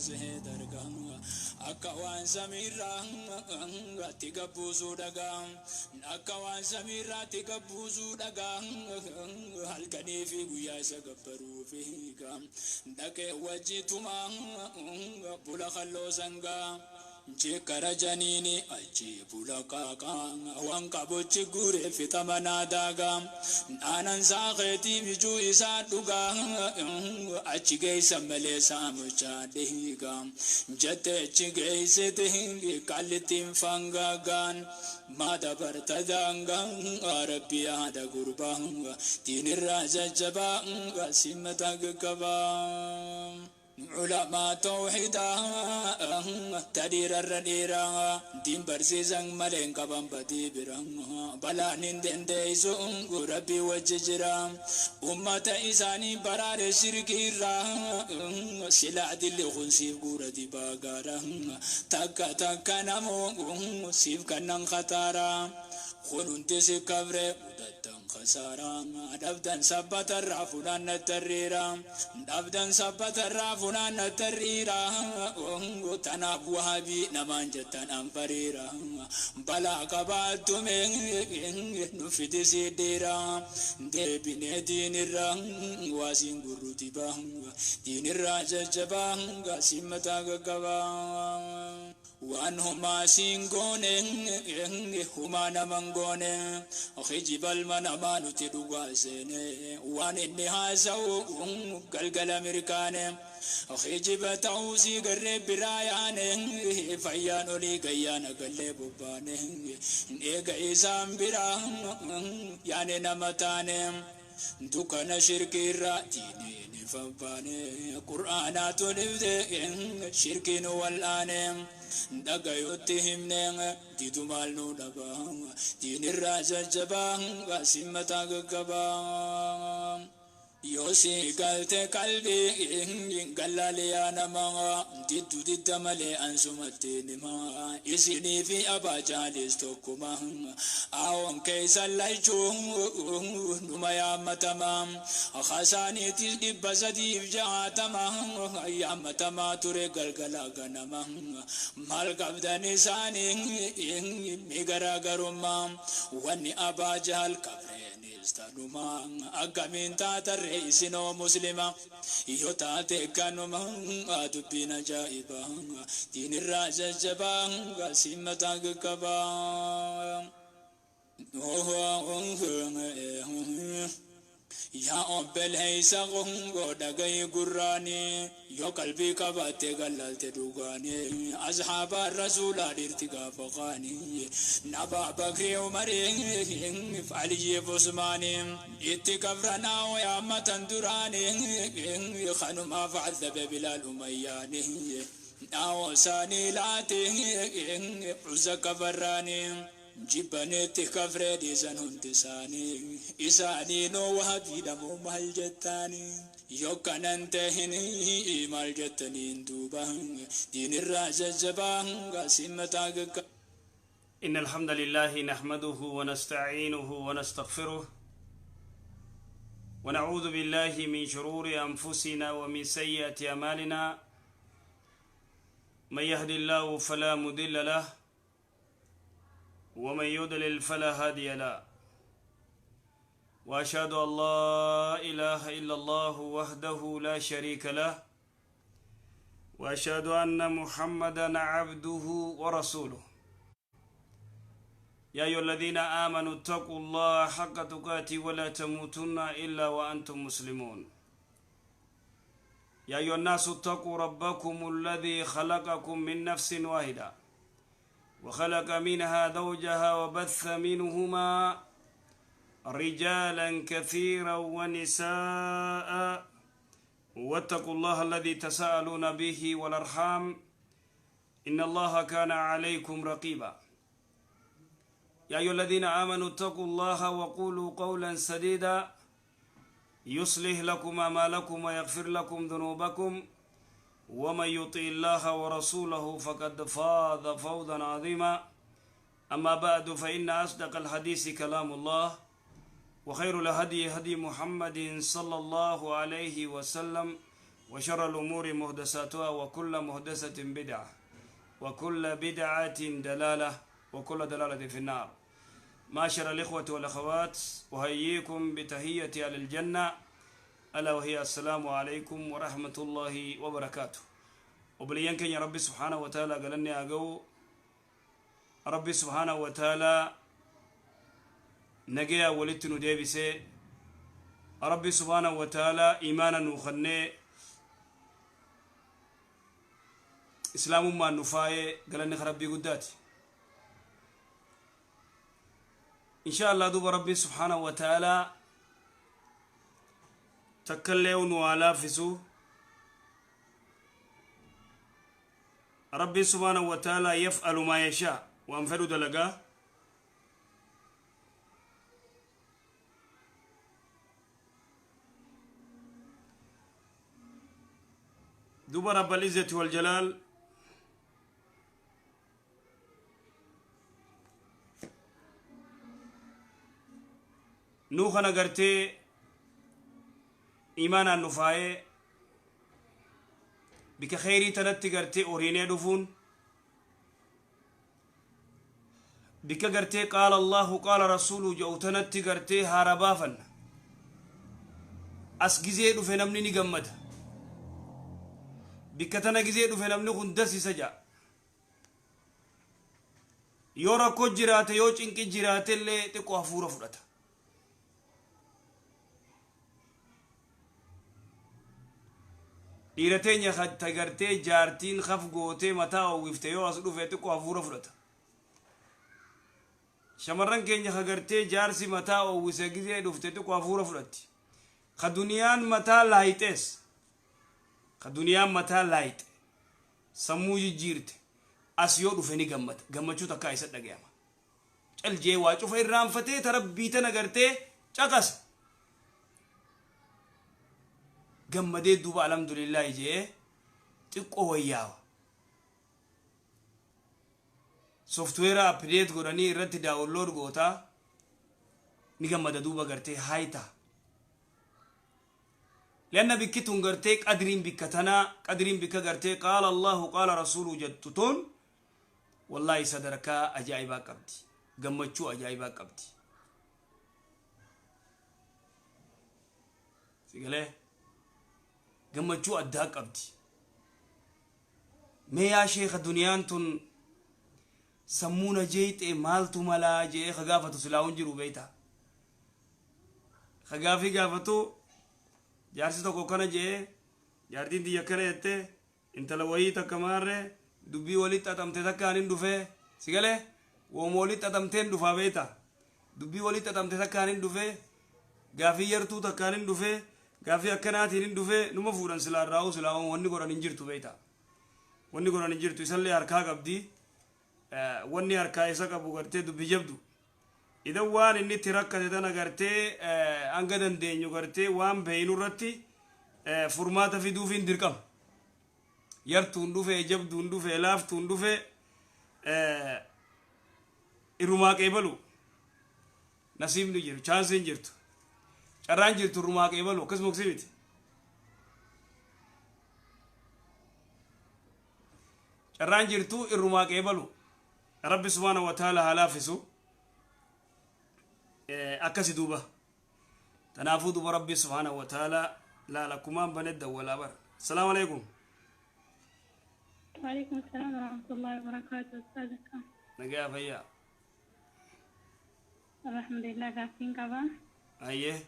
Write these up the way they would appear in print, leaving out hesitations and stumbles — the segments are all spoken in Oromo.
sehee dargaa akka waan samiirraa atti gabbuusuu dhagaa akka waan samiirraa atti gabbuusuu dhagaa halkanii fi guyyaa isa gabbaruu fi dhaqee wajji tumaa bula kalloo sangaa jekkara janiini achi bula qaaqa waan qabuchi guure fixa manaa daagaa aanan saakeetii mijuu isaa dhugaa achi geessa malee saamuchaa dhiigaa jette achi geessite qallittiin fangaagaan maa dabarta daangaa rabbi yaada gurbaa diinirraa jajjabaa simmata gaggabaa. علماء توحيدا تدير الرديرا دين برسيزن ملين قبان بدي برا بلا نندن ديسو ربي وججرا أمة إساني برار شركي را سلا دل خنسيف قورة باقارا تكا تكا نمو سيف كنن خطارا خنون تسي كبري مدتن خسارا دبدن سبت الرافنان التريرا دبدن سبت الرافنان التريرا تناب وهابي نمان جتن أنفريرا بلا قبات من نفد سيديرا دبن دين الرا واسين قروتي با دين الرا ججبا سمتا قبا وانهما سينغونين هما نمانغونين خجب المنما نتدوغاسين وان النهازو قلقل أمريكان خجب تاوسي قرب برايان فيان لي قيان قلب بان إيقا إسام برا يعني نمتان دكان شركي راتيني فباني قرآنات نبدأ شركين والآن دقيوتهم نين ديدو مالنو نبا دين الراجل جبا سمتا قبا يوسي قلت قلبي قال لي أنا ما ديدو ديد مالي أنسمتي ما إسني في أبا جالس توكما أون كيس لايجو نما يا متمام خساني تدي بزدي جاتما يا متما تري قلقلا غنما مال قبدني ساني ميغرا غرما وني أبا جهل كفرين استنما أقمين تاتر إسنو مسلمة يوتاتي كانوا دبنا جائبا دين الراجل جبا سمتا كبا يا أب الهيسا غنغو دقي قراني يو قلبي كباتي قلالت دوغاني أصحاب الرسول الارتقاء فقاني نبا بكري عمري فعلي عثماني اتكفرنا ويا متن دراني خنما فعذب بلال أمياني أوساني لاتي عزك فراني جبنتي كفريدي زنون تساني إساني نو وهبي دمو مالجتاني يوكان انتهني مالجتني دوبا دين الراجل الجبان قاسم تاقك. إن الحمد لله نحمده ونستعينه ونستغفره ونعوذ بالله من شرور أنفسنا ومن سيئات أعمالنا، من يهد الله فلا مضل له ومن يضلل فلا هادي له، وأشهد أن لا إله إلا الله وحده لا شريك له، وأشهد أن محمدا عبده ورسوله. يا أيها الذين آمنوا اتقوا الله حق تقاته ولا تموتن إلا وأنتم مسلمون. يا أيها الناس اتقوا ربكم الذي خلقكم من نفس واحدة وخلق منها زوجها وبث منهما رجالا كثيرا ونساء، واتقوا الله الذي تساءلون به والأرحام إن الله كان عليكم رقيبا. يا أيها الذين آمنوا اتقوا الله وقولوا قولا سديدا يصلح لكم أعمالكم ويغفر لكم ذنوبكم، ومن يطع الله ورسوله فقد فاز فوزا عظيما. أما بعد، فإن أصدق الحديث كلام الله، وخير الهدي هدي محمد صلى الله عليه وسلم، وشر الأمور محدثاتها، وكل محدثة بدعة، وكل بدعة دلالة، وكل دلالة في النار. معشر الإخوة والأخوات، أحييكم بتحية أهل الجنة، ألا وهي السلام عليكم ورحمة الله وبركاته. Obboleeyyan keenya، Rabbi سبحانه وتعالى galanni haa ga'u. Rabbi سبحانه وتعالى nagaya walitti nu deebisee, Rabbi سبحانه وتعالى iimaana nu kennee, islaamummaan nu faayee, galanni Rabbii guddaati. إن شاء الله duuba Rabbi سبحانه وتعالى takkallee nu haa laaffisu. Rabbi سبحانه وتعالى يفعل ما يشاء، waan fedhu dalagaa. Duuba رب العزة والجلال nuu kana gartee imaanaan nu faayee, bika kheyrii tanatti gartee oriinee dhufuun, bika gartee قال الله قال رسوله jedhu tanatti gartee haara baafanna. As gizee dhufe namni ni gammada. Bikka tana gizee dhufe namni kun dasisa ja'a. Yoo rakkoo jiraate, yoo cinqi jiraate illee, xiqqoo hafuura fudhata. Dhiira teenya gartee jaartiin kaf gootee mataa uwwifte yoo as dhufe xiqqoo hafuura fudhata. Shamarran keenya gartee jaarsi mataa uwwise gizee dhufte xiqqoo hafuura fudhatti. Ka duniyaan mataa laayixees, ka duniyaan mataa laayixe, sammuu jijjiirte, as yoo dhufe ni gammada. Gammachuu takkaa isa dhagayama. Caljee waa cufa irraanfatee tarabbii tana gartee caqasa. Gammadee duuba الحمد لله jee xiqqoo wayyaawa. Software update godhanii irratti download gootaa, ni gammada duuba gartee haayita. لأن bikki tun gartee qadriin bikka tanaa, qadriin bikka gartee قال الله قال رسوله jettu tun, wallaahi sadarkaa ajaa'ibaa qabdi, gammachuu ajaa'ibaa qabdi. Sigalee gammachuu addaa qabdi. Mee yaa sheeka, duniyaan tun sammuu na jeeyxe, maaltu malaa jee ka gaafatu silaa hin jiru beeyta. Ka gaafii gaafatu, jaarsi tokko kana jee, jaartiin tiyya akkana jette, intala wayii takka maarree dubbii walitti xaxamte takkaan hin dhufee. Sigalee wooma walitti xaxamteen dhufaa beeyta. Dubbii walitti xaxamte takkaan hin dhufee, gaafii yartuu takkaan hin dhufee, gaafii akkanaatiin hin dhufee. Numa fuudhan silaa irraa'uu, silaa wanni godhan hin jirtu beeyta. Wanni godhan hin jirtu. Isallee harkaa qabdi. Wanni harkaa isa qabu gartee dubbii jabdu. Idan waan inni itti rakkate tana gartee hanga dandeenyu gartee waan beeynu irratti furmaata fiduuf hin dirqama. Yartuun dhufee, jabduun dhufee, laaftuun dhufee, irrumaa qeebalu. Nasiibni jiru, chaansiin jirtu, carraan jirtu irrumaa qeebalu. Akkasuma miti. Carraan jirtu irrumaa qeebalu. Rabbi سبحانه وتعالى haa laaffisu. Akkasi duuba. Tanaafuu duuba Rabbi سبحانه وتعالى laala kumaan bane dawwalaa bara. السلام عليكم. وعليكم السلام ورحمة الله وبركاته أستاذ. Nagaa, fayyaa? الحمد لله. Gaaffiin qaba. Ayyee.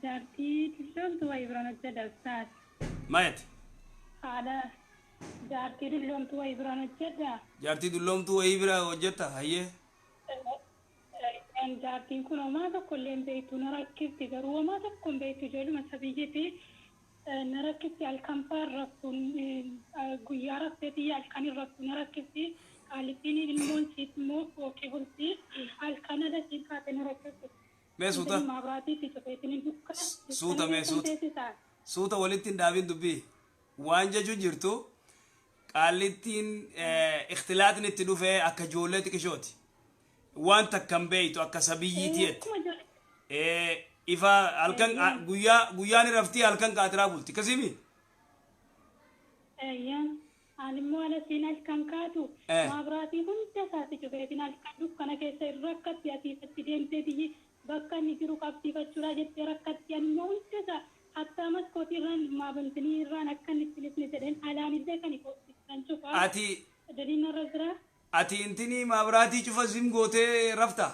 Jaartii dulloomtu wayii biraan hojjedha Ustaaz. Maayet? Haadha jaartii dulloomtu wayii biraan hojjedha. Jaartii dulloomtuu wayii bira hojjetta, hayyee. Jaartiin kun homaa tokko illee hin beektu, na rakkifti, garuu homaa tokko hin beektu, ijoolluma sabiyyiti na rakkifti. Halkan fa'aa raftu, guyyaa rafteetii halkan hin raftu, na rakkifti. Qaalittiin ilmoon siit immoo fooqii bulti, halkan ala siin kaate na rakkifti. Mee suuta. Maabiraatiitti cufeetiin dukkana. Suuta, mee suuta. Suuta, walitti hin dhaabin dubbii. Waan jechuun jirtu, qaallittiin ikhtilaaxni itti dhufee akka ijoollee xiqishooti. Waan takka hin beeytu, akka sabiyyiiti jette. Ifa halkan guyyaa guyyaan raftii halkan qaatiraa bulti kasimi. Eeyyaan. Ani immoo ala siin halkan kaatu maabiraatii hunda isaati cufeetiin halkan dukkana keessa rakkatti asiifatti deemtee biyyi bakka inni jiru qabsiifachuudha jettee rakkatti. Ani immoo hunda isaa hattaa maskootii irraan maabantinii irraan akka inni itti lisne jedheen alaanillee kan kan cufaa. Ati Daliin irra jira. Ati intinii maabiraatii cufa zim gootee rafta.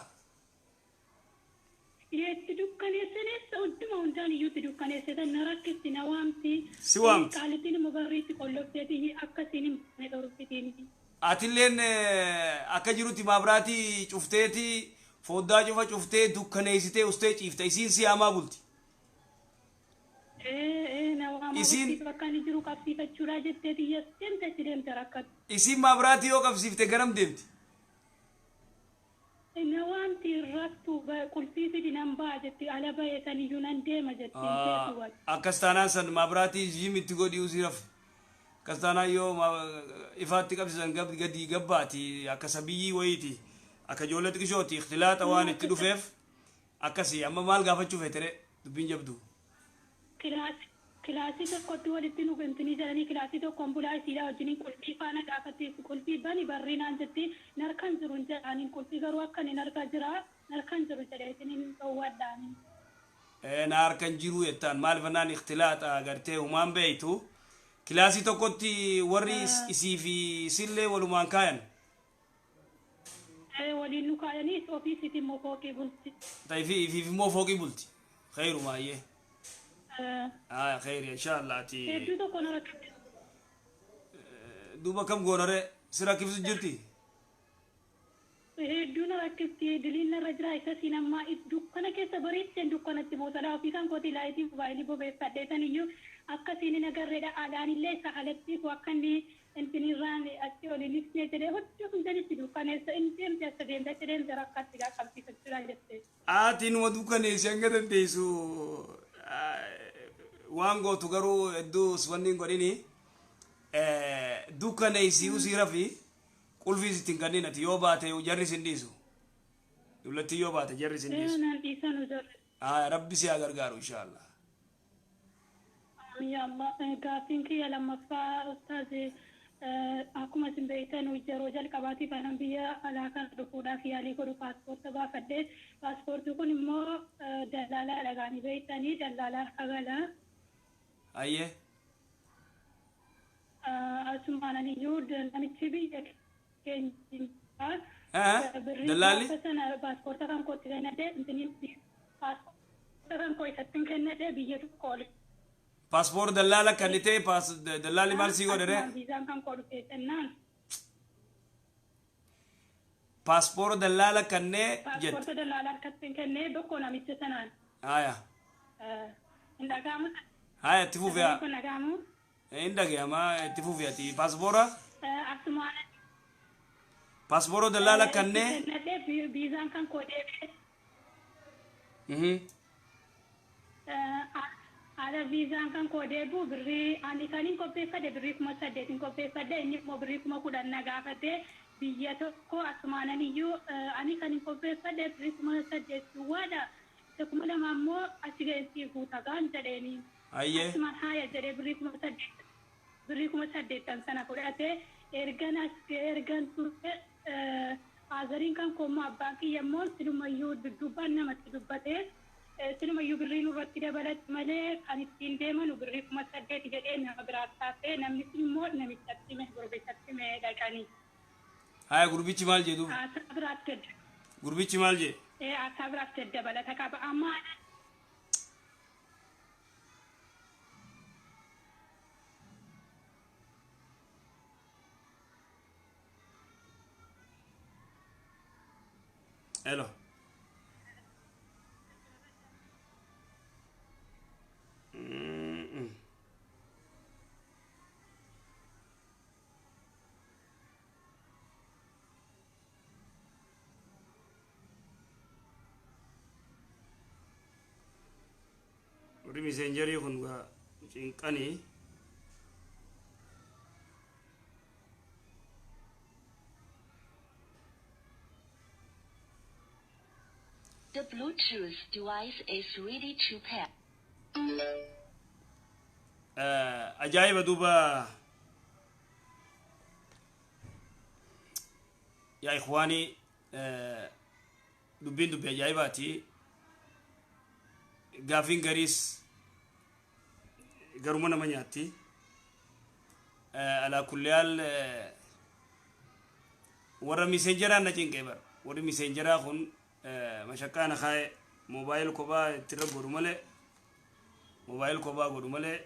Itti dukkaneessanis hunduma hundaan iyyuu itti dukkaneessatan na rakkisti na waamti. Si waamti. Qaalittiin immoo barriitti qollofteetii akkasiin hin baane dhorfitiin. Atilleen akka jirutti maabiraatii cufteeti foddaa cufa cuftee dukkaneessitee ustee ciifta isiin si hamaa bulti. Na waama Isiin- bakka inni jiru qabsiifachuudha jetteetii yes deemte achi deemte rakkatu. Isiin maabiraatii yoo qabsiifte garam deemti? Na waamti raktu qulfii fidi nan ba'a jetti ala ba'ee saniyyuu nan deema jetti hin feetu. Akkas taanaan san maabiraatii jim itti godhi usii rafi. Akkas taanaan yoo ifaatti qabsiisan gadi gabbaati akka sabiyyii wayiiti akka ijoollee xiqqishooti ikhtilaaxa waan itti dhufeef akkasii. Amma maal gaafachuu feetere dubbiin jabdu? Kilaasii tokkotti walitti nu galtanii jedhanii kilaasii tokkoon bulaa isiidha wajjiniin qulfii faana gaafatti qulfii bani barrii naan jetti narkan jiru hin jedhaniin qulfii garuu akka inni narka jira narkan jiru jedheetiin dhoowwadhaani. Na harkan jiru jettaan maal fannaan ikhtilaaxa agartee humaan beeytu kilaasii tokkotti warri isii fi isillee walumaan kaayan. Waliin nu kaayanii ofiisiiti immoo fooqii bulti. Ifi ifiif immoo fooqii bulti khayrumaa. Aya khayri inshallah ati. Hedduu tokko na rakkifte. Duuba kam goonare si rakkiftu jirti? Hedduu na rakkifti diliin narra jira isa siin ammaa dukkana keessa bareecheen dukkanatti moosalaa ofii kan kooti laayitii mobaayilii bobeeffadheetan iyyuu akkasiin hin agarreedha alaanillee isa alatti akka inni intinirraan achi ol hin ibsine jedhee hudduu hundanitti dukkaneessa inni deemte as deemte achi deemte rakkatti qabsiifachuudhaan jette. Ati numa dukkaneessi hanga dandeessu waan gootu garuu hedduu wanni hin godhini dukkaneessi usii rafi qulfii sitti hin kennin ati yoo baate jarri sin dhiisu. Dullattii yoo baate jarri sin dhiisu. Naan dhiisanu jarri. Aya rabbi si haa gargaaru inshallah. Yaa Allah, gaaffiin kiyya lammaffaa ustaaz, akkuma isin beektan yeroo jalqabaatiif anan biyya alaa kana dhufuudhaaf yaalii godhu paaspoorta baafadhe. Paaspoortii kun immoo dallaalaa dhagaanii beektanii dallaalaa harka gala. Ayyee. Asumaan iyyuu namichi biyya keenya birrii Dallaalli? gaafa sana paaspoorta kan kootti kennadhe paaspoorta kan koo isatti kennadhe biyya tokko ol. Paaspoor dallaala kennitee dallaalli maal sii godhe ree? Asumaan viizaan kan koo dhufee jennaan. Paaspoor dallaala kennee jette. Paaspoorta dallaalaa harkatti kennee tokko namicha sanaan. Haya. Hin dhaga'amu. Haya itti fufi haa. Kun dhaga'amu. Hin dhaga'ama itti fufi ati paaspoora Asumaan paaspoora dallaala kennee. kennadhee viizaan kan koo deebi'e. Haala viizaan kan koo deebi'u birrii ani kan hin qopheeffadhe birrii 8,000 qopheeffadhe inni immoo birrii 10,000 na gaafate biyya tokko asumaanan iyyuu ani kan hin qopheeffadhe birrii 8,000 duwwaadha. Isa 2,000 immoo achi ga'eessii guutaa gaan jedheeni. Ayyee. Asumaan haaya jedhee birrii 8,000 sana fudhate ergan as ergan ture Azariin kan koommoo abbaan kiyya immoo silumayyuu duddubbaan namatti dubbate silumayyuu birrii nurratti dabalatti malee kan ittiin deemanu birrii 8,000 jedhee nama biraaf taasise namni sun immoo namichatti hime gurbichatti hime dhaqanii. Haya gurbichi maal jedhu? Haasaa biraatti Gurbichi maal jedhe? Haasaa biraatti dabalata qaba amma. Hello. Warri miseenjarii kun cinqanii. The Bluetooth device is ready to pair. Ajaa'iba duuba yaa ikhwaanii, dubbiin dubbii ajaa'ibaati. Gaafiin gariis garuma nama nyaatti. Alaa kulli haal, warra Messengeraan na cinqee bara. Warri Messengeraa kun mashaqqaa na kaaye. Mobile kophaa ittirra godhu malee, mobile kophaa godhu malee,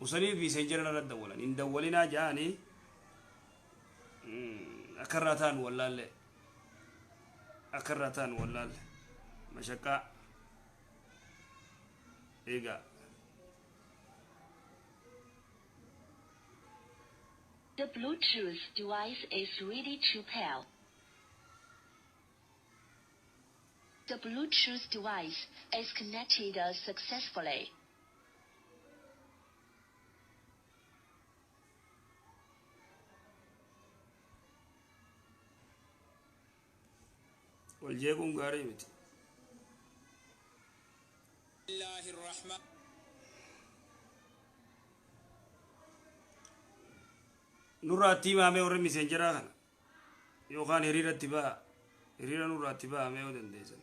usanii Messengera irra dawwalan hin dawwalinaa ja'anii akka irraa ta'an wallaalle, akka irraa ta'an wallaalle. Mashaqqaa eegaa. The Bluetooth device is ready to pair. The Bluetooth device is connected successfully. Wal jeequun gaarii miti. الله الرحمن Nurraatti himaamee, warri Messengeraa kana yookaan hiriiratti ba'a, hiriira nurraatti ba'a mee. Yoo dandeessan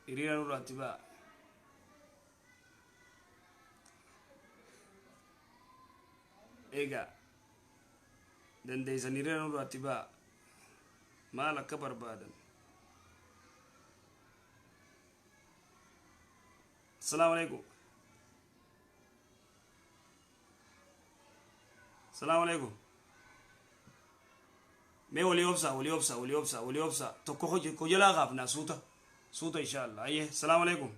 hiriira nurraatti ba'a. Egaa dandeessan hiriira nurraatti ba'a. Maal akka barbaadan. Asalaamu alaikum. Asalaamu alaikum. Mee walii obsaa, walii obsaa, walii obsaa, walii obsaa. Tokko kojalaa kaafnaa, suuta suuta, insha Allah. Ayyee, asalaamu alaikum.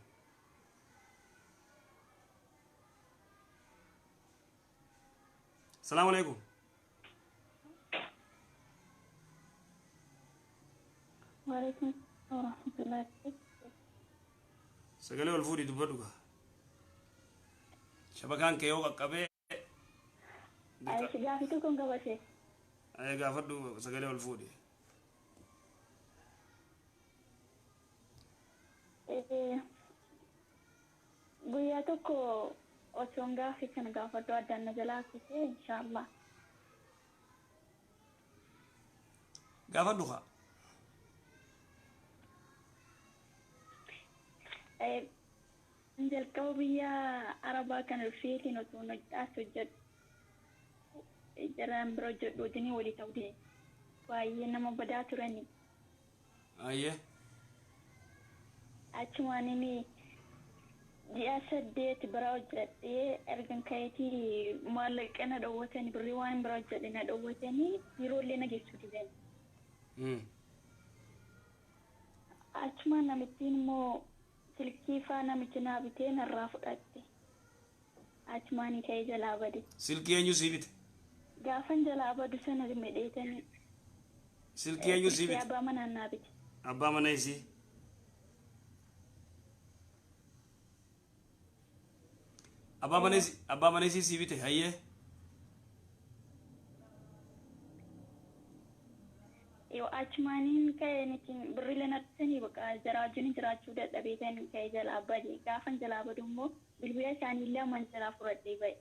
Asalaamu alaikum. وعليكم السلام ورحمة الله وبركاته. Sagalee ol fuudhii dubbadhu gaa. Shabakaan kee yoo qaqqabee. Ayi, gaafii tokkoon qabate. Ayyee, gaafadhu, sagalee ol fuudhi. Guyyaa tokko osoon gaafii kana gaafadhu addaan na jalaa kutee, inshaallah. Gaafadhu kaa. Jalqaba biyya Arabaa kana dhufeetiin osoo as hojjedhu jalaan bira hojjedhu wajjin walii ta'uu dide. Baay'ee nama badaa turani. Ayyee. Achumaan inni ji'a 8 bira hojjedhee ergan ka'eetii maallaqa na dhowwatanii, birrii waan bira hojjedhe na dhowwatanii, biiroollee na geessuu didan. Achumaan namittiin immoo silkii faa namichi naa bitee narraa fudhatte. Achumaan ka'ee jalaa bade. Silkii eenyu sii bite? Gaafan jalaa badu sana medheetanii. Silkii eenyu sii bite? Abbaa manaan naa bite. Abbaa mana isii. Abbaa mana isii sii bite, hayyee. Yoo achumaaniin ka'ee nitiin birriilee na dhufanii baqa jaraajuni jiraachuu dadhabeetan ka'ee jalaa bade. Gaafan jalaa badu immoo bilbila isaanii lamaan jalaa fudhadhee ba'e.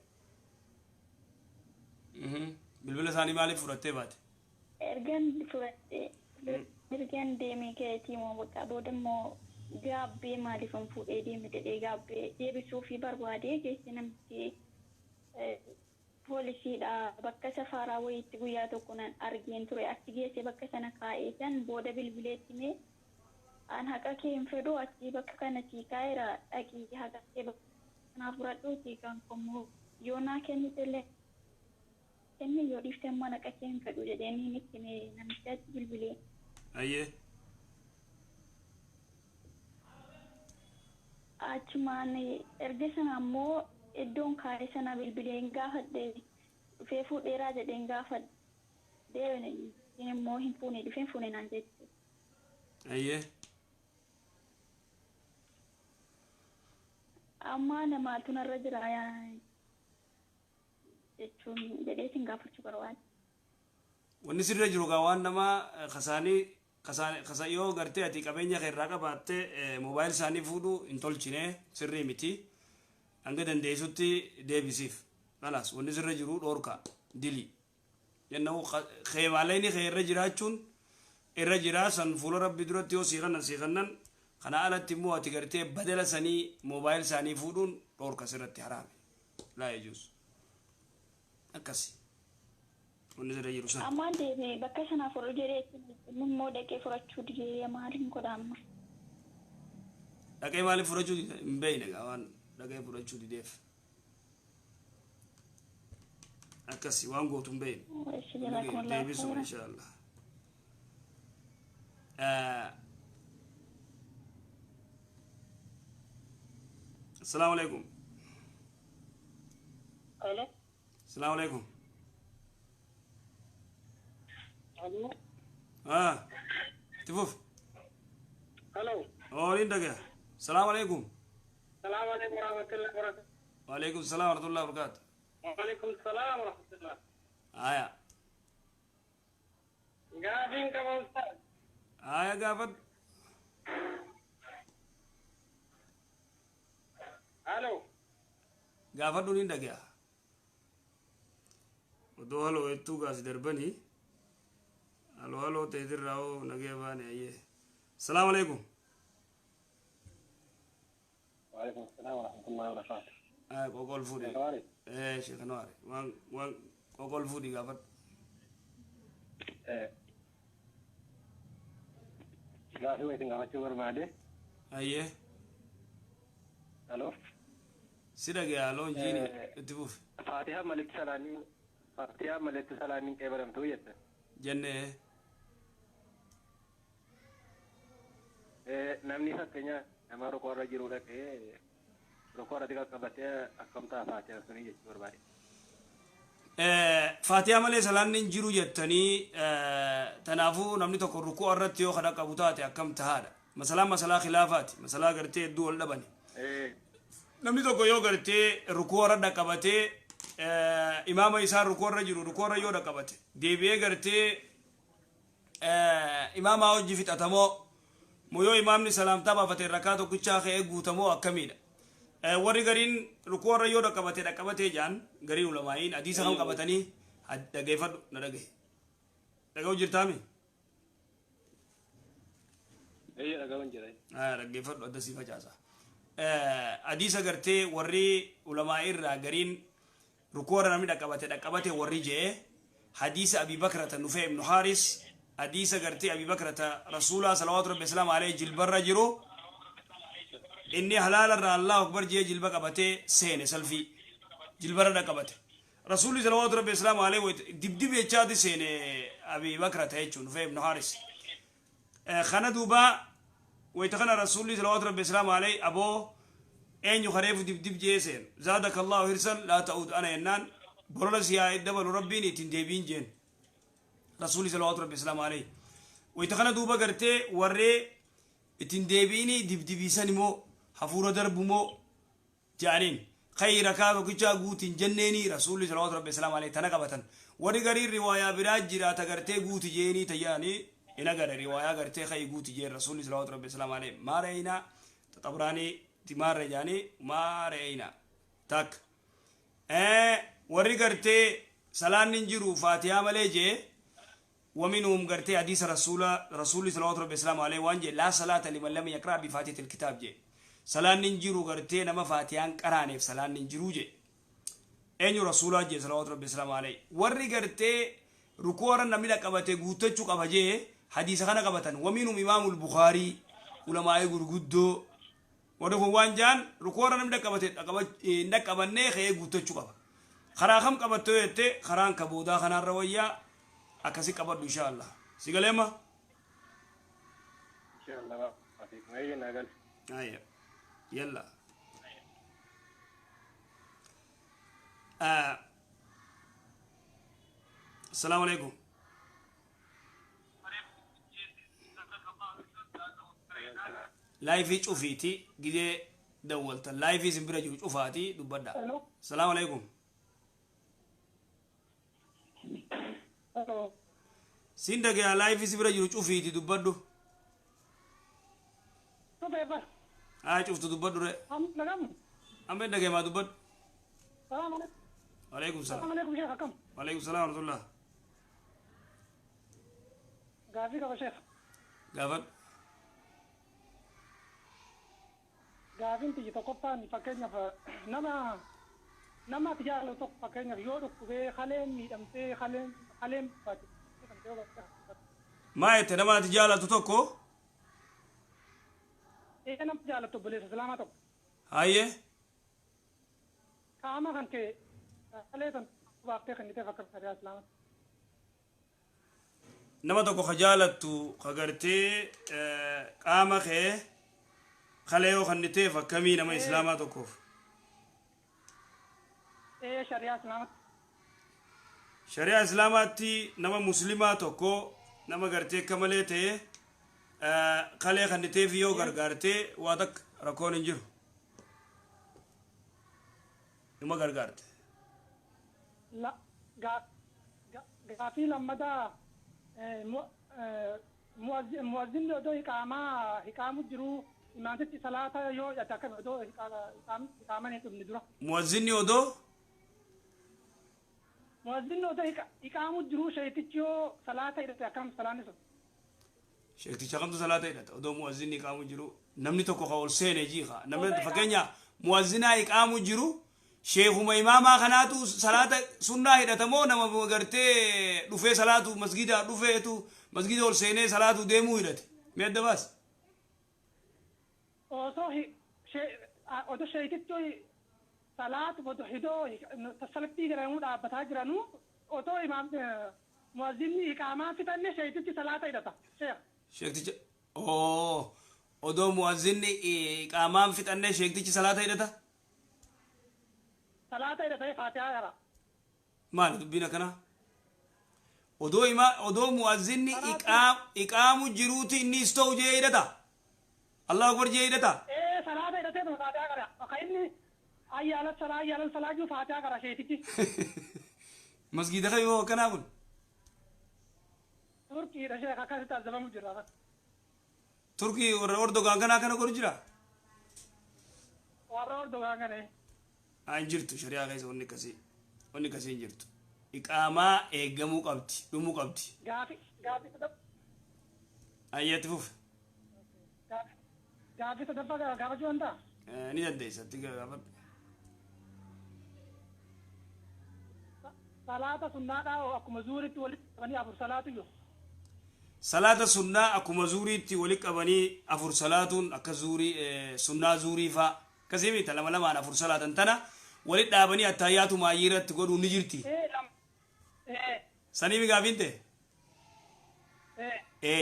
Bilbila isaanii maaliif fudhattee baate? Ergan fudhadhee ergan deemee ka'eetii immoo baqa booda immoo gaabbee maaliifan fuudhee deeme jedhee gaabbee deebisuu fi barbaadee geesse. Namichi poolisiidha, bakka safaaraa wayiitti guyyaa tokko nan argeen ture. Achi geesse, bakka sana kaa'ee san booda bilbileetti mee an haqa kee hin fedhu, achi bakka kana sii kaa'eera, dhaqii haqa kee bakka kanaa fudhadhuuti, kan kommoo yoo naa kennite illee kenni, yoo dhiifte immoo haqa kee hin fedhu jedheen itti mee namichi achi bilbilee. Ayyee. Achumaan erga sana ammoo iddoon kaa'e sana bilbileen gaafadhe, dhufee fuudheeraa jedheen gaafadhe, immoo hin fuune, dhufee hin fuune naan jette. Ayyee. Amma namaatu narra jira jechuun jedhee sin gaafachuu barbaade. Wanni sirra jiru gaa waan nama kasaanii Kasa yoo gartee ati qabeenya kee irraa qabaatte moobaayil isaanii fuudhuu hin tolchine, sirrii miti. Hanga dandeessutti deebisiif. Kalaas, wanni sirra jiru dhoorka dili. Jennahu maalayni kee irra jiraachuun irra jiraa san fuula Rabbi duratti yoo siiqannan siiqannan. Kana alatti immoo ati gartee badala sanii moobaayil isaanii fuudhuun dhoorka, sirratti haraame. Laa yajuuz. Akkasi. Wanni sirra jiru san. Ammaan deebi'ee bakka sanaa fudhu jedhee inni immoo dhaqee fudhachuu didee, maaliin godha amma? Dhaqee maaliif fudhachuu dide hin beekne egaa, waan dhaqee fudhachuu dideef. Akkasi waan gootu hin beekne. Ishi jazakumullahu Deebisuu khairan. Inshaallah. Assalamu alaikum. Alo. Assalamu alaikum. Alo. Ah. Tifuf. Alo. Oolin dhagaa. Assalamu alaikum. Salaamu alaikum warahmatullahi wabarakatuh. Wa alaikum salam wa rahmatullahi wa barakatuh. Wa alaikum salaam wa rahmatullah. Aya. Gaafiin qaba, ustaaz. Aya, gaafadhu. Alo. Gaafadhu, ni dhagaa. Odoo haloo hedduu gaasi darbanii. Haloo haloo ta'eetirraa hoo nagee baane ayyee. Assalamu alaikum. وعليكم السلام ورحمة الله وبركاته. Aya, qoqol fuudhi. Anwaari. Sheekh Anwaari. Waan qoqol fuudhi, gaafadhu. Gaafii wayitiin gaafachuu barbaade. Ayyee. Alo. Si dhagaa, haloo injiini itti fufi. Faatihaa malitti salaanii qeebalamtuu jette. Jennee. Namni fakkeenya nama rukuu irra jiru dhaqee rukuu irratti qaqqabatee akkam ta'a faatihaan sunii jechuu barbaade. Faatihaa malee salaanni hin jiru jettanii, tanaafuu namni tokko rukuu irratti yoo kadha qabu taate akkam tahaadha. Masalaan masalaa khilaafaati. Masalaa gartee hedduu wal dhabani. Namni tokko yoo gartee rukuu irra dhaqqabatee, imaama isaa rukuu irra jiru rukuu irra yoo dhaqqabate, deebi'ee gartee imaamaa hojii fixatamoo moo yoo imaamni salaamtaa baafate rakaa tokkichaa ka'ee guutamoo akkamiidha? Warri gariin rukuu irra yoo dhaqqabate dhaqqabatee jaan, gariin ulamaa'iin hadiisa kan qabatanii. Dhageeffadhu, na dhagahe. Dhaga'u jirtaami? Eeyya, dhaga'uun jira. Dhaggeeffadhu, adda sii facaasa. Hadiisa gartee warri ulamaa irraa gariin rukuu irra namni dhaqqabate dhaqqabate warri jee, hadiisa Abi Bakrata Nufee ibnu Haaris, hadiisa gartee Abi Bakrata Rasuulaa salawaatu Rabbi islaam alayhi jilbarra jiru, inni halaala irraa Allahu akbar jee jilba qabatee seene, salfii jilbarra dhaqqabate. Rasuulli salawaatu Rabbi islaam alayhi dibdib jechaati seene Abi Bakrata jechuun Nufee ibnu Haaris. Kana duuba wayta kana Rasuulli salawaatu Rabbi islaam alayhi, "Aboo, eenyu kareefu dibdib jee seen? Zaadaka Allahu hirsan, laa ta'ud ana jennaan, bolola siyaa dabalu Rabbiin, ittiin deebiin," jeen Rasuulli salawaatu Rabbi islaam alayhi. Wayta kana duuba gartee warree ittiin deebiini dibdibiisan immoo hafuura darbu moo jedhaniin, "Khayri rakaa tokkichaa guutiin," jenneeni Rasuulli salawaatu Rabbi islaam alayhi. Tana qabatan. Warri gariin riwaayaa biraa jiraata gartee guuti jeenii tayyaanii in agara riwaayaa gartee khayi guuti jeen Rasuulli salawaatu Rabbi islaam alayhi. Maa reeyna xabraanii timaarra jaanii maa reeyna tak. Warri gartee salaanni hin jiru faatihaa malee jee, ومنهم قرتي حديث رسول صلى الله عليه وسلم عليه وان جي لا صلاة لمن لم يقرأ بفاتحة الكتاب جي، صلاة ننجرو قرتي نما فاتحان قرانيف صلاة ننجرو جي. Eenyu Rasuulaa jee salawaatu Rabbi islaam alayhi. Warri gartee rukuu warra namni dhaqqabate guuttachuu qaba jee hadiisa kana qabatan. Waminhum Imaamul Bukaarii, ulamaa'ee gurguddoo. Warri kun waan jaan, rukuu warra namni dhaqqabate hin dhaqqabannee ka'ee guuttachuu qaba. Karaa kam qabattoo jette, karaan ka boodaa kanaarra wayyaa, akkasi qabadhu insha Allah. Si galeema? Inshallah. Eeyya, naa gale. Ayya. Yalla. آه. السلام عليكم. Live cufiiti gidee dawwaltan live isin bira jiru cufaati dubbadha. السلام عليكم. Hello. Siin dhagaya laayifii si bira jiru cufiiti dubbadhu. Cufee bar. Haa cuftu dubbadhu re. Dhagamu. Amma hin dhagayamaa dubbadhu. Salaam alaikum. Waalaikum Salaam salaam. alaikum sheekh akkam. Waalaikum salaam warahmatullah. Gaafii qaba sheekh. Gaafadhu. Gaafiin tiyyi tokkoffaan fakkeenyaaf nama ati jaalatu tokko fakkeenyaaf yoo dhukkubee kaleen miidhamtee kaleen Maa jette nama ati jaalatu tokko? Ee nama jaalatu obboleessa islaamaa tokko. Hayyee. Qaama kan kee kalee tan baaftee kenniteef akka shari'aa islaamaa. Nama tokko ka jaalattu ka gartee qaama kee kalee yoo kenniteef akkamii nama islaamaa tokkoof? Ee shari'aa islaamaatti. Shari'aa islaamaatti nama muslimaa tokko nama gartee akka malee ta'e kalee kenniteef yoo gargaartee waa takka rakkoon hin jiru. Numa gargaarte. Gaafii lammataa muwazzinni odoo hiqaamu jiru imaamtichi salaata yoo hidhate akkami odoo hiqaaman hin dhumne dura. Muwazzinni odoo? Muwazzinni odoo hiqaamu jiru sheetichi yoo salaata hidhate akkam salaanni sun? Sheekticha kamtu salaata hidhata odoo muwazzinni hiqaamu jiru namni tokko ka ol seene jiika namni fakkeenya muwazzinaa hiqaamu jiru sheekuma imaamaa kanaatu salaata sunnaa hidhata moo nama gartee dhufee salaatu masgida dhufeetu masgida ol seenee salaatu deemuu hidhate mee adda baas? Osoo odoo sheetichi salaatu odoo hidoo salphii jedhamu dhaabbataa jiranuu otoo imaam muwazzinni hiqaamaa fixanne sheetichi salaata hidhata sheekh. Sheekticha oo odoo muwazzinni hiqaamaan fixanne sheektichi salaata hidhata? Salaata hidhatee faatihaa qara. Maali dubbiin akkanaa? Odoo muwazzinni iqaamu jiruuti inni ista'u jee hidhata? Allahu akbar jee hidhata? Ee salaata hidhatee faatihaa qara. Akka inni ayyaala salaa ayyaala salaa jiru faatihaa qara sheetichi. Masgiida kan yoo akkanaa kun? Turkiidha sheekh akkasitti azabamu jira. Turkii warra Ordogaan kanaa kana godhu jira? Warra Ordogaan kana. Hin jirtu shari'aa keessa wanni akkasii wanni akkasii hin jirtu. Iqaamaa eegamuu qabdi dhumuu qabdi. Gaafii sadaffaa. Ayyaatti fufe. Gaafii sadaffaa gaafachuu danda'a? Ni dandeessa itti gaafadhu. Salaata sunnaadhaa akkuma zuuritti walitti qabanii afur salaatu jiru. Salaata sunnaa akkuma zuuriitti walitti qabanii afur salaatuun akka zuurii sunnaa zuurii fa'a. Akkasii miti lama lamaan afur salaatan tana walitti dhaabanii attayyaatu maayii irratti godhuun ni jirti. Sanii gaafiin ta'e?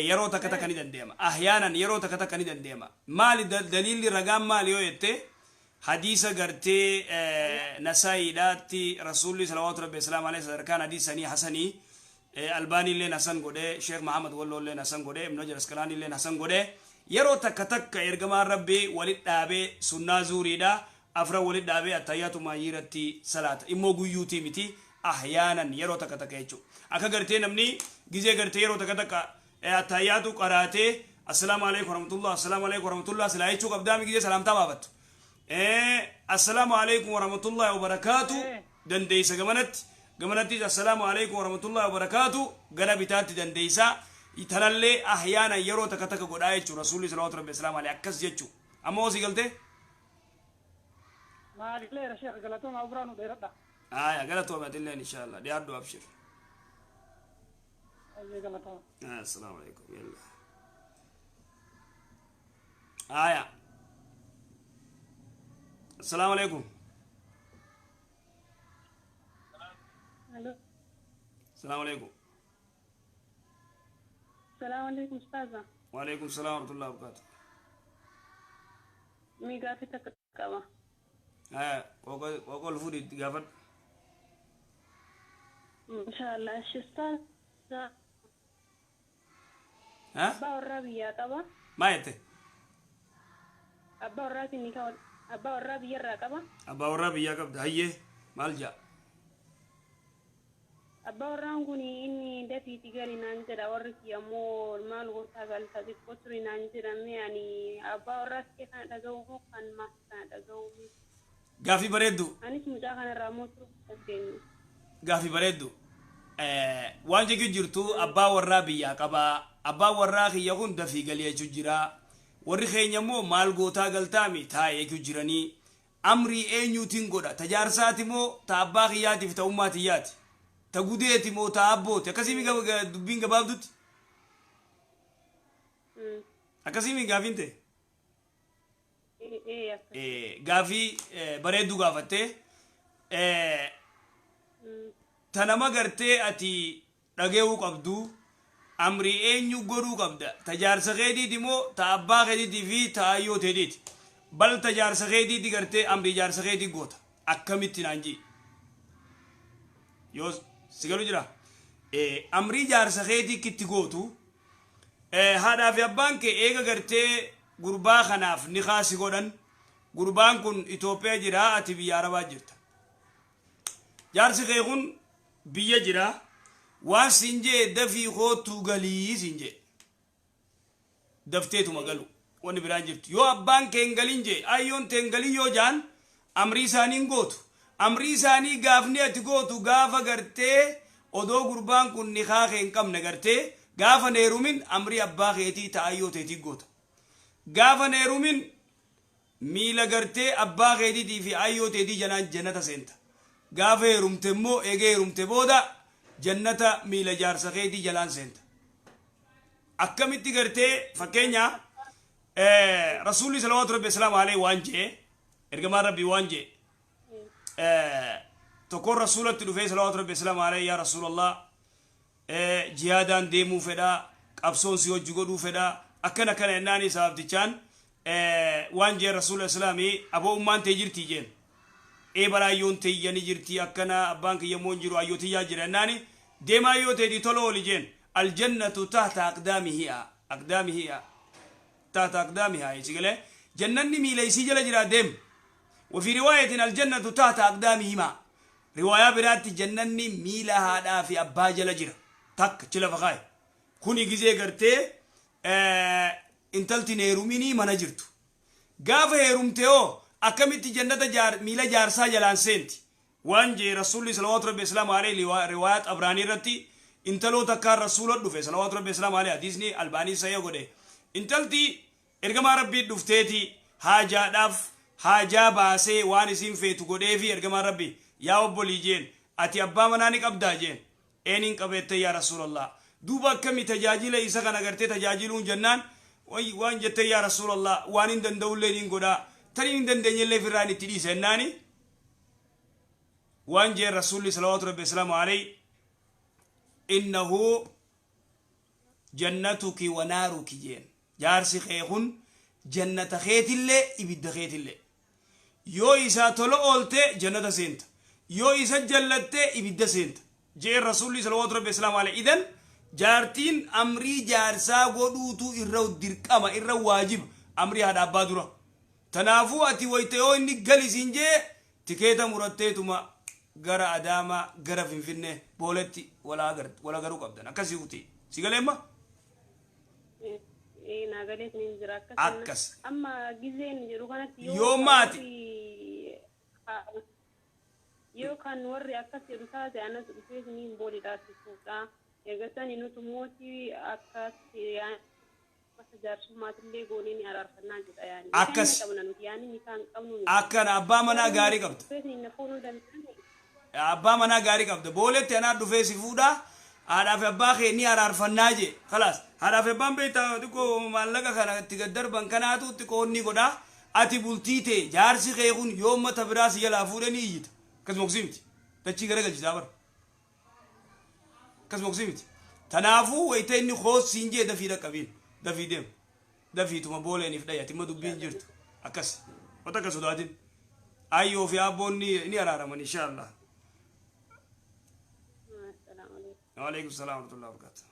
Yeroo takka takka ni dandeema. Ahyaanan yeroo takka takka ni dandeema. Maali daliilli ragaan maali yoo jette hadiisa gartee Nasaa'iidhaatti Rasuulli salawaatu rabbi salaamu alayhi sadarkaan hadiisanii hasanii Albaanii illeen hasan godhee Sheekh Mahamad Walloo illeen hasan godhee Ibn Hajar Asqalaanii illeen hasan godhee yeroo takka takka ergamaan rabbi walitti dhaabee sunnaa zuuriidha afran walitti dhaabee attayyaatu maayii irratti salaata immoo guyyuutii miti ahyaanan yeroo takka takka jechuudha. Akka gartee namni gizee gartee yeroo takka takka attayyaatu qaraatee assalaamu alaikum warahmatullah assalaamu alaikum warahmatullah silaa jechuu qabdaami gizee salaamtaa baafattu. Assalaamu alaikum warahmatullahi wabarakaatu dandeessa gamanatti gamanattis assalaamu alaikum warahmatullahi wabarakaatu gara bitaatti dandeessa tanallee ahyaanan yeroo takka takka godhaa jechuudha rasuulli salawaatu rabbi salaamu alaihi akkas jechuudha. Amma hoo si galtee? Maalilee sheekh galatooma ubraa nu dheeradha. Aya galatooma atilleen inshallah dhiyaadhu abshir. Ayyee galatooma. Assalaamu alaikum yalla. Aya. Assalaamu alaikum. Assalaamu alaikum. Assalaamu alaikum ustaaza. Wa alaikum salaam wa rahmatullahi wa barakatuh. Mi gaafii takka qaba. Aya qoqol fuudhi gaafadhu. Inshallah ishi ustaaza. Abbaa warraa biyyaa qaba. Maa jette? Abbaa warraatiin ni kaawwa. Abbaa warraa biyyarraa qaba. Abbaa warraa biyyaa qabda hayyee maal ja'a? Abbaa warraan kun inni dafiiti gali naan jedha, warri kiyya immoo maal goota galta xiqqoo turi naan jedhame. Ani abbaa warraa kee kana dhaga'u moo kan maatii kana dhaga'u? Gaafii bareeddu. Anis mucaa kanarraa immoo turuu dandeenye. Gaafii bareeddu. Waan jechuun jirtu, abbaa warraa biyyaa qabaa, abbaa warraa kiyya kun dafii galii jechuu jira, warri keenya immoo maal gootaa galtaami taa'ee jechuu jiranii, amrii eenyuutiin godha? Ta jaarsaati moo ta abbaa kiyyaatiif ta ummaa tiyyaati? Ta gudeeti moo ta abbooti? Akkasii dubbiin gabaabdutti. Akkasii gaafiin ta'e. Gaafii bareedduu gaafattee, ta nama gartee ati dhage'uu qabdu, amrii eenyu godhuu qabda? Ta jaarsa keetiiti moo ta abbaa keetiitii fi ta ayyoo teetiiti? Bal ta jaarsa keetiiti, gartee amrii jaarsa keetii goota. Akkamitti naan jii, yoo si galu jira, amrii jaarsa keetii kitti gootu. Haadhaa fi abbaan kee eega gartee gurbaa kanaaf ni kaasi godhan, gurbaan kun Itoophiyaa jira, ati biyya Arabaa jirta, jaarsi kee kun biyya jira, waan siin jee dafii kootuu galii siin jee, dafteetuma galu. Wanni biraan jirtu, yoo abbaan kee hin galin jee, ayyoon tee hin galin yoo jaan, amrii isaanii hin gootu. Amrii isaanii gaafni ati gootu gaafa gartee odoo gurbaan kun nikaa kee hin qabne, gartee gaafa neerumin, amrii abbaa keetii ta ayyoo teetii goota. Gaafa neerumin miila gartee abbaa keetiitii fi ayyoo teetii janaan jannata seenta. Gaafa heerumte immoo, eegee heerumte booda, jannata miila jaarsa keetii jalaan seenta. Akkamitti gartee, fakkeenya, Rasuulli salawaatu rabbi salaamu alayhi waan jee, ergamaan Rabbii waan jee, tokkoon Rasuulatti dhufee salawaatu rabbi salaamu alayhi, "Yaa Rasuulallah, jihaadaan deemuu fedhaa, qabsoon si hojii godhuu fedhaa," akkana akkana jennaani, sahabtichaan waan jee Rasuula Islaamii, "Aboo, ummaan tee jirtii?" jeen. "Ee, balaayyoon teeyyani jirti." Akkana, "Abbaan kiyya immoo hin jiru, ayyootiyyaa jira," jennaani, "Deemaa yoo teetii tola ooli," jeen. Aljannatu tahta aqdaamihi'a, aqdaamihi'a, tahta aqdaamihaa sigalee, jannanni miila isii jala jira, deem. وفي رواية الجنة تحت أقدامهما، riwaayaa biraatti jannanni miila haadhaa fi abbaa jala jira. Takka chila fakaay kuni gizee gartee intalti heeruminii mana jirtu. Gaafa heerumte hoo akkamitti jannata miila jaarsaa jalaan seenti? Waan jee Rasuulli salawaatu rabbi islaamu alayhi, riwaayaa Xabraanii irratti, intaloo takkaan Rasuula dhufe salawaatu rabbi islaamu alayhi, hadiisni Albaanii sahih godhe. Intalti ergamaa Rabbii dhufteeti haajaadhaaf haajaa baasee waan isiin feetu godheefi. Ergamaan Rabbii, "Yaa obbolii," jeen, "ati abbaa manaa ni qabdaa?" jeen. "Eeniin qabeette, yaa Rasuulallah." "Duuba akkami tajaajila isa kana gartee tajaajiluun?" jennaan, waan jette, "Yaa Rasuulallah, waan hin danda'ullee niin godhaa, taniin hin dandeenyellee firraan itti dhiisa," jennaani, waan jeen Rasuulli salawaatu rabbi islaamu alayhi, "Innahu jannatuki wa naaruki," jeen. "Jaarsi kee kun jannata keetillee ibidda keetillee. Yoo isaa tola oolte jannata seenta, yoo isa jallatte ibidda seenta," jeen Rasuulli salawaatu rabbi islaamu alayhi. Idan jaartiin amrii jaarsaa godhuutu irra dirqama, irra waajiba, amrii haadha abbaa dura. Tanaafuu ati wayte yoo inni galisiin jee, tikeeta muratteetuma gara Adaamaa, gara Finfinnee, Booletti wala garuu qabdan. Akkasii kuti si galeemma. Naa galeetiin hin jira. Akkas. Amma gizeen jedhu kanatti Yoo maati. Yoo kan warri akkas jedhu taate, anas dhufee isiniin boolidhaaf fuudha. Eegasanii nuti mootii akkas yaani jaarsummaatillee goonee ni araarfannaa jedha yaani. Akkas. Qabna nuti yaani ni kan qabnu. Akkana, abbaa manaa gaarii qabda. Dhufee isiniin na fuudhuu danda'ani. Abbaa manaa gaarii qabda. Booletti anaa dhufee si fuudha, haadhaa fi abbaa kee ni araarfannaa jee. Kalaas, haadhaa fi abbaan beektaa, xiqqoo maallaqa kana itti gaddarban kanaatu xiqqoo inni godha. Ati bultii tee, jaarsi kee kun yoo ummata biraa si jalaa fuudhee ni iyyita. Akkasuma kusii miti, dachii garagalchisaa bara, akkasuma kusii miti. Tanaafuu wayita inni koosiin jee, dafii dhaqqabiin, dafii deem, dafiituma booleeniif dhayi. Ati imma dubbiin jirtu akkas wata akka sodaatin, ayyoo fi abboon ni araaraman insha Allah. Assalaamu alaikum. وعليكم السلام ورحمة الله وبركاته.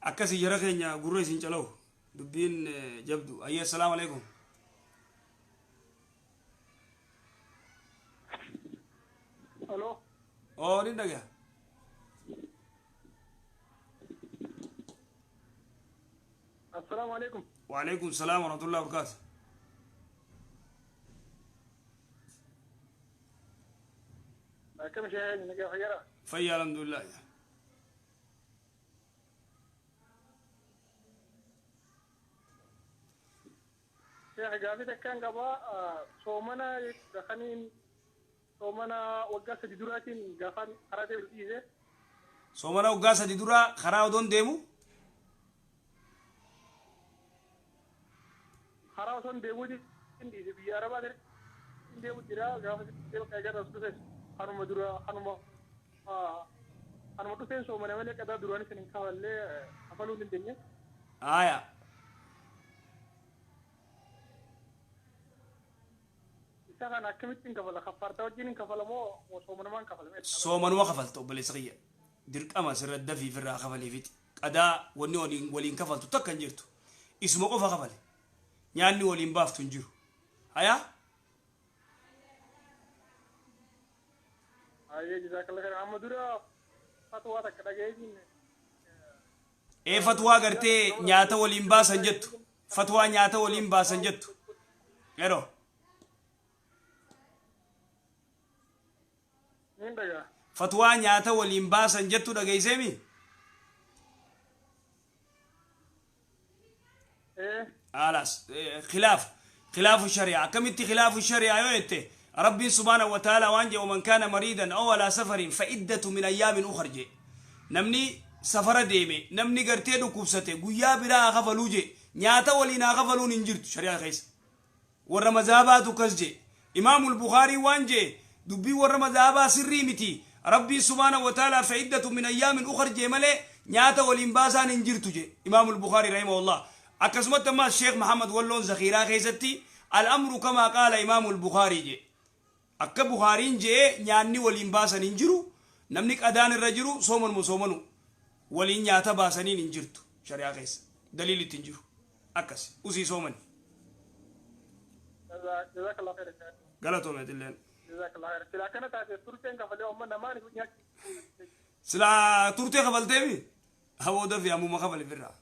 Akkasii jara keenya, gurra isin calawu dubbiin jabdu. Ayyee, assalaamu alaikum. Oo, ni dhagaya. Assalaamu alaikum. Waalaikum salaam warahmatullahi wabarakaatu. Akkam sheekh nagaa fayyaadha? Fayyaa, alhamdulillah. Sheekh, gaafii takkaan qabaa. Soomana kaniin soomana waggaa 3 duraatiin gaafaan karaa deemu dhiise. Soomana waggaa 3 dura karaa odoon deemu. Karaa osoo hin deemuutiin dhiise, biyya Arabaa hin deemu jira. Gaafa eegarras dhufes kanuma dura kanuma dhufeen soomana malee qadaa duraanis hin kafallee, kafaluu hin dandeenye. Aya. Isa kana akkamittiin kafala? Kaffaartaa wajjin hin kafala moo soomanumaan kafalame? Soomanuma kafalta, obboleessa kiyya. Dirqama sirra dafii firraa kafaleefiti. Qadaa wanni waliin kafaltu takka hin jirtu. Isuma qofa kafale. Nyaanni waliin baaftu hin jiru. Hayaa? Ayyee, jazakallah khairan. Amma dura fatwaa takka dhagayeetiin. Ee, fatwaa gartee nyaata waliin baasan jettu. Fatwaa nyaata waliin baasan jettu. Yeroo. Niin dhagaa. Fatwaa nyaata waliin baasan jettu dhageesseemi? Ee. Alas khilaaf khilaafu shari'a. Akkamitti khilaafu shari'a yoo jette, Rabbiin subhaanahu wa ta'ala waan jedhu: "Man kaana mariidan aw alaa safarin fa iddatu min ayyaamin ukhar" jee. Namni safara deeme, namni gartee dhukkubsate, guyyaa biraa haa kafaluu jee. Nyaata waliin haa kafaluun hin jirtu shari'a keessa. Warra mazhabaatu kas jee. Imaamul Bukaarii waan jee, dubbii warra mazhabaa sirrii miti, Rabbiin subhaanahu wa ta'ala "fa iddatu min ayyaamin ukhar" jee malee nyaata waliin baasaan hin jirtu jee Imaamul Bukaarii rahimahullah. Akkasumatti ammaas Sheekh Mahamad Walloon Zakhiiraa keessatti "Al'amru kamaa qaala Imaamul Bukaarii" jee. Akka Bukaariin jee nyaanni waliin baasan hin jiru. Namni qadaan irra jiru soomanuma soomanu, waliin nyaata baasaniin hin jirtu shari'aa keessa. Daliilli itti hin jiru. Akkas usii soomani. Jazakallah khairan. Galatoome atilleen. Jazakallah khairan. Sila akkana taate turteen kafalee amma namaan nyaachuu. Silaa turtee kafalteemi, haboo dafi ammuma kafali firraa,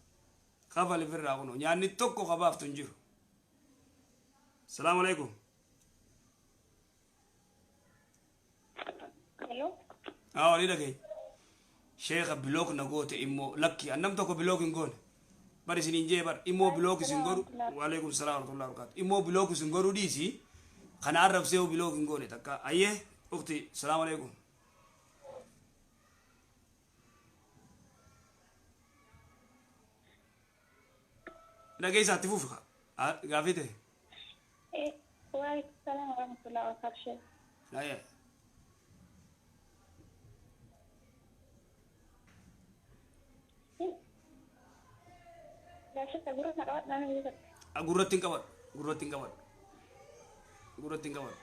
kafali firraa. Kuno nyaanni tokko kabaaftu hin jiru. Salaamu alaikum. Hello. Haa, ni dhagaye. Sheekha, block na goote immoo. Lakki, annam tokko block hin goone bar. Isin hin jee bar immoo block isin godhu. Waalaikum salaam warahmatullahi wabarakatuh. Immoo block isin godhu dhiisi, kana arrabsee block hin goone takka. Ayyee ukti, salaamu alaikum. Dhageessaa, itti fufi gaafii ta'e. Waalaikum salaam warahmatullahi wabarakatuh. Ayyee. Gaafii gurra na qabadhu, nama biyya takka. Gurratti hin qabadhu, gurratti hin qabadhu, gurratti hin qabadhu.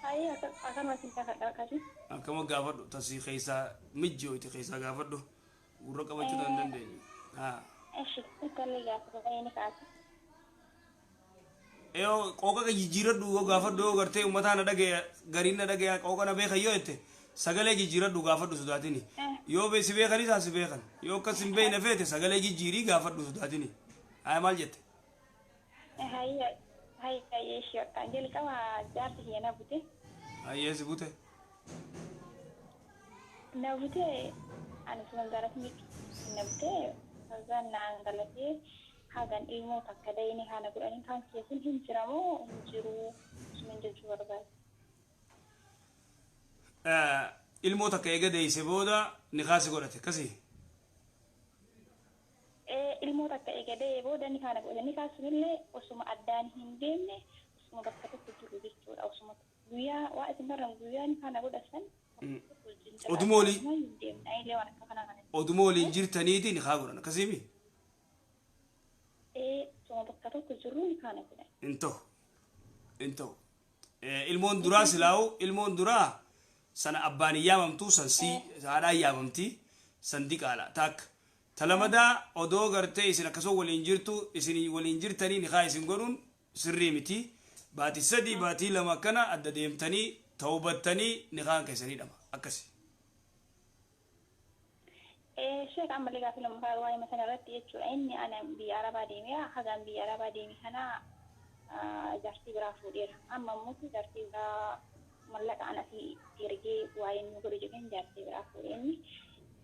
Ayyee, akkama isin gaafadha akkasii. Akkama gaafadhu, tasii keessaa mijjooyti keessaa gaafadhu, gurra qabachuu hin dandeenye. Haa. Eshi, intalli gaafa ni kaasa. Yoo qooqa jijjiiradhu yoo gaafadhu, yoo gartee uummataa na dhagaya, gariin na dhagaya, qooqa na beekan yoo jette, sagalee jijjiiradhu gaafadhu, sodaatini. Yoo si beekanis haa si beekan, yoo akkas hin beekne feete sagalee jijjiirii gaafadhu, sodaatini. Haa, maal jette? Hayya hayya, ishee jalqaba jaarsi kiyya na bute. Hayyee, si bute. Na bute, ani suma jaalatu na bute. Kazaan naan galatee hagan ilmoo takka dayini kana godhanii kan keessin hin jiramoo hin jiru sumin jechuu barbaade. Ilmoo takka eega deeyse booda nikaasi godhate akkasii? Ilmoo takka eega dayee booda ni kana godhate. Ni kaasunillee osuma addaan hin deemne, osuma bakka tokko jiru jechuudha. Osuma guyyaa waa isin barran guyyaa ni kana godhatan. Oduma olii hin deemne illee waan akka kanaa kana. Oduma waliin jirtaniiti nikaa godhan, akkasiimi? Osuma bakka tokko jiru ni kana godhan. Hin ta'u, hin ta'u. Ilmoon duraa silaa'u, ilmoon duraa sana abbaan hin yaamamtu, san si haadhaan yaamamti, san diqaala takka. Talamadaa odoo gartee isin akkasuma waliin jirtu, isin waliin jirtanii nikaa isin godhuun sirrii miti. Baatii 3 baatii 2 akkana adda deemtanii tawbattanii nikaan keessanii dhama akkasi. Sheek, ammallee gaaffii lammaffaa waa'ee sana irratti jechuudha. Inni ana biyya Arabaa deemee, hagaan biyya Arabaa deeme kana jaartii biraa fuudheera. Amma immoo jaartii biraa mallaqa ana asii ergee waa'ee inni godhu jedheen jaartii biraa fuudhe inni.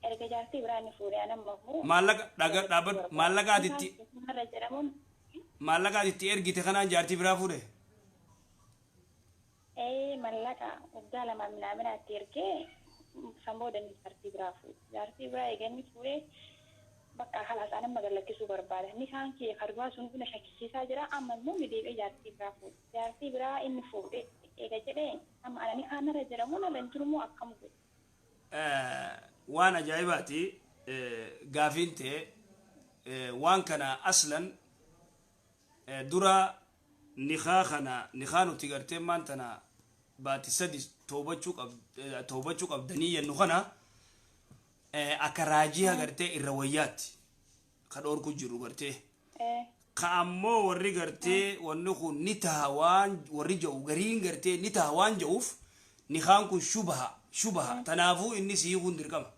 Erga jaartii biraa inni fuudhe, ana immoo Maallaqa dhaga dhaabbadhu, maallaqa ati itti irra jedhamuun maallaqa ati itti ergite kanaan jaartii biraa fuudhe. Mallaqa waggaa 2 minaamina itti ergee, san booda inni jaartii biraa fuudhe. Jaartii biraa eega inni fuudhee, bakka halaas an amma gallakkisuu barbaada. Inni kaan kiyya kaduraa sun na shakkisiisaa jira. Amma immoo inni deebi'ee jaartii biraa fuudhe. Jaartii biraa inni fuudhe eega jedhee, amma ana ni kaan irra jedhamu narra hin jiru moo akkam godhe? Waan ajaa'ibaati gaafiin ta'e. Waan kana aslan dura nikaa kana, nikaa nuti gartee maan tana baati 3 toobachuu qabdanii jennu kana akka raajii gartee irra wayyaatti ka dhoorku jiru gartee. Ka ammoo warri gartee wanni kun ni taha waan warri ja'u gariin gartee ni taha waan ja'uuf, nikaan kun shubaha shubaha, tanaafuu inni sii kun dirqama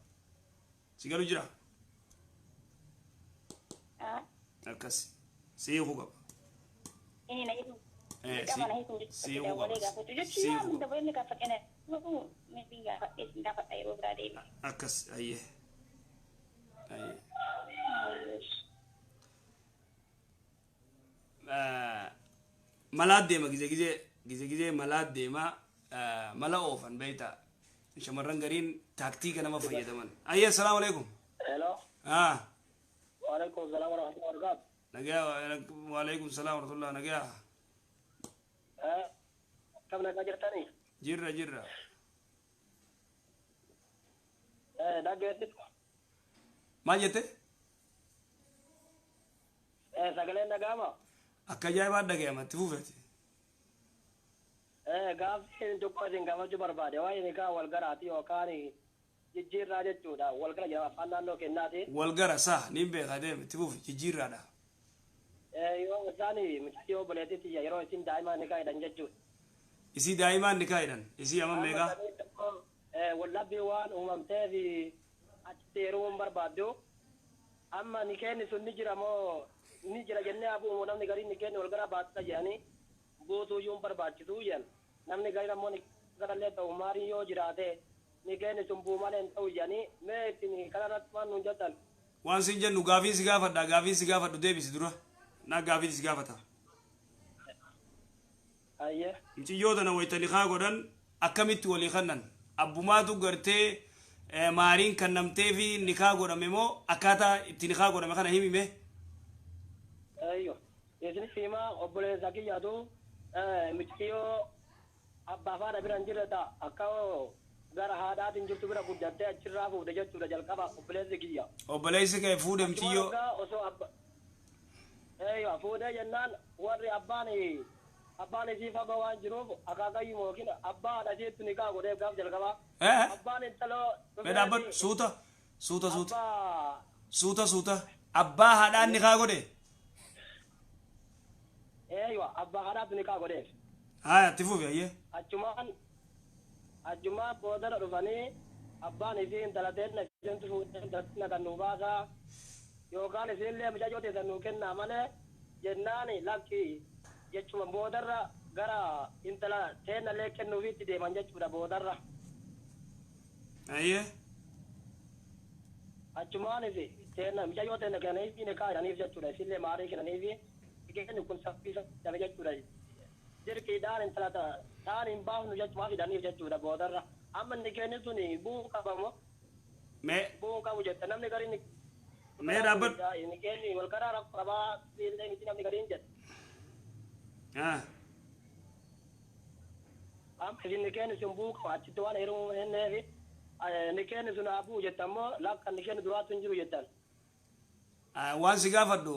si galu jira. Akkas siikuu qaba. Inni na hiiku. Dirqama na hiikuun siikuu jechuudha. Qaba. Dabalee gaafachuu jechuun Siikuu yaa qaba. Dabalee gaafadhe na maybe gaafadhee sin gaafadha yeroo biraa deema. Akkas, ayyee ayyee. Malaat deema, gize gize gize gize malaat deema, mala oofan beeyta, shamarran gariin taaktiika nama fayyadaman. Ayyee, assalaamu alaikum. Hello. Ah. Waalaikum salaam warahmatullahi wabarakatuh. Nagaa, waalaikum salaam warahmatullah, nagaa. Kam nagaa jirtanii? Jirra, jirra. Dhaggeessitu. Maal jette? Sagaleen dhaga'ama? Akka ajaa'ibaa dhagayama, itti fufeeti. Gaaffii tokko isin gaafachuu barbaade, waa'ee nikaa wal garaati yookaan jijjiirraa jechuudha. Wal gara jedhama afaan naannoo kennaati. Wal gara sa niin beekaa, deeme, itti fufi, jijjiirraadha. Yoo isaan mucayyoo obboleettitti yeroo isin daa'ima nikaa hidhan jechuudha. Isii daa'imaan nikaa hidhan, isii amma meeqaa? Wallabbii waan uumamteef achitti yeroo hin barbaaddu. Amma nikeenni sun ni jira moo ni jira jennee hafu? Namni gariin nikeenni wal gara baatudha jedhanii guutuu iyyuu hin barbaachisu jedhan. Namni gariin ammoo garallee ta'u maariin yoo jiraate nikeenni sun bu'u malee hin ta'u jedhanii. Mee isin kanarratti waan nuun jettan? Waan sin jennu, gaafii si gaafadha, gaafii si gaafadhu deebisi dura na gaafii si gaafata. Ayyee. Mucayyoo tana wayita nikaa godhan akkamitti walii kannan? Abbumaatu gartee maariin kannamtee fi nikaa godhame moo akkaataa itti nikaa godhame kana himime? Ayyo. Isin himaa, obboleessa kiyyaatu mucayyoo abbaa fi haadha bira hin jirre ta'a akka gara haadhaatiin jirtu bira guddattee achirraa fuudhe jechuudha jalqaba obboleessi kiyya. Obboleessi kee fuudhe mucayyoo? Osoo abba eeyyo fuudhee jennaan, warri abbaan isii fagoo waan jiruuf akaakayyuu yookiin abbaa haadha isiitti nikaa godheef gaaf jalqabaa. Abbaan intaloo. Mee dhaabbadhu, suuta suuta suuta. Abbaa. Suuta suuta, abbaa haadhaan nikaa godhe? Eeyyo, abbaa haadhaatti nikaa godheef. Haya, itti fufi, ayyee. Achumaan boodara dhufanii abbaan isii intala teenna isheentu fuudhee intala kan nuu baasaa yookaan isiillee mucayyoo teessan nuu kennaa malee jennaan, lakki jechuma boodarra gara intala teennallee kennuufiitti deeman jechuudha boodarra. Ayyee. Achumaanis teenna mucayyoo teenna kennaniif nikaa jedhaniif jechuudha, isiillee maarii kennaniif kennu kun saffisa jabe jechuudha. Dirqiidhaan intala taan hin baafnu jechumaa fidaniif jechuudha boodarra. Amma inni kenni sun bu'uu qabamoo Mee bu'uu qabu jette namni gariin. Mee dhaabbadhu. Inni kenni wal karaa rakkoo qabaa illee miti namni gariin jedhe. Amma isin kenni sun bu'uu qaba achitti waan heerumuu henneefi inni kenni sun haa bu'u jette, ammoo lakka inni kenni duraatu hin jiru jettan. Waan si gaafadhu,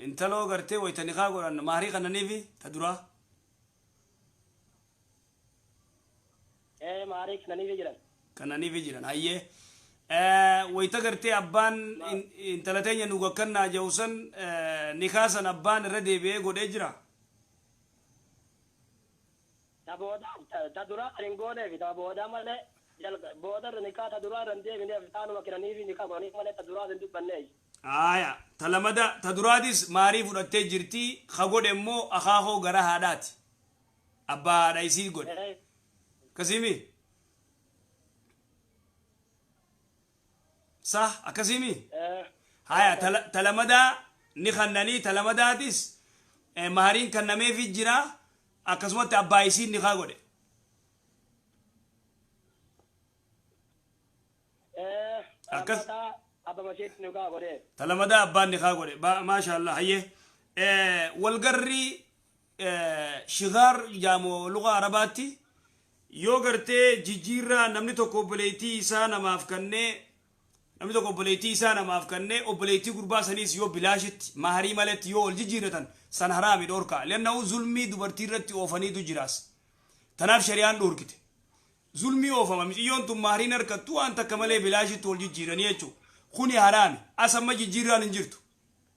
intaloo gartee wayita nikaa godhan maarii kannaniifi ta duraa? Maarii kennaniifi jiran. Kannaniifi jiran, hayyee. Wayita gartee abbaan intala teenya nu gakkannaa jedhu san, nikaa san abbaan irra deebi'ee godhee jira? Ta booda ta duraa kan hin gooneef ta booda malee booda nikaa ta duraa irra hin deebineef taanuma kennaniif nikaa godhaniif malee ta duraa hin dubbanneef. Aya, ta lamada ta duraatis maarii fudhattee jirti. Ka godhe immoo akaakoo gara haadhaati, abbaa haadha isii godhe. Akkasiimi sa akkasiimi? Haya, ta lamadaa ni kannanii, ta lamadaatis maariin kannameefi jira. Akkasumatti abbaa isii nikaa godhe. Akkas. Ta lamadaa abbaan nikaa godhe. Maasha Allah. Hayyee, walgarri shigaar jaamoo luga Arabaatti yoo gartee jijjiirraa, namni tokko obboleettii isaa namaaf kennee, namni tokko obboleettii isaa namaaf kennee, obboleettii gurbaa saniis yoo bilaashitti maharii maletti yoo ol jijjiirratan, san haraami, dhorkaa. Lenna'u zulmii dubartii irratti oofaniitu jiraas. Tanaaf shari'aan dhorkite. Zulmii oofama, miciyyoon tun mahariin harkattu waan takka malee bilaashitti ol jijjiiranii jechuudha. Kuni haraami. As amma jijjiirraan hin jirtu.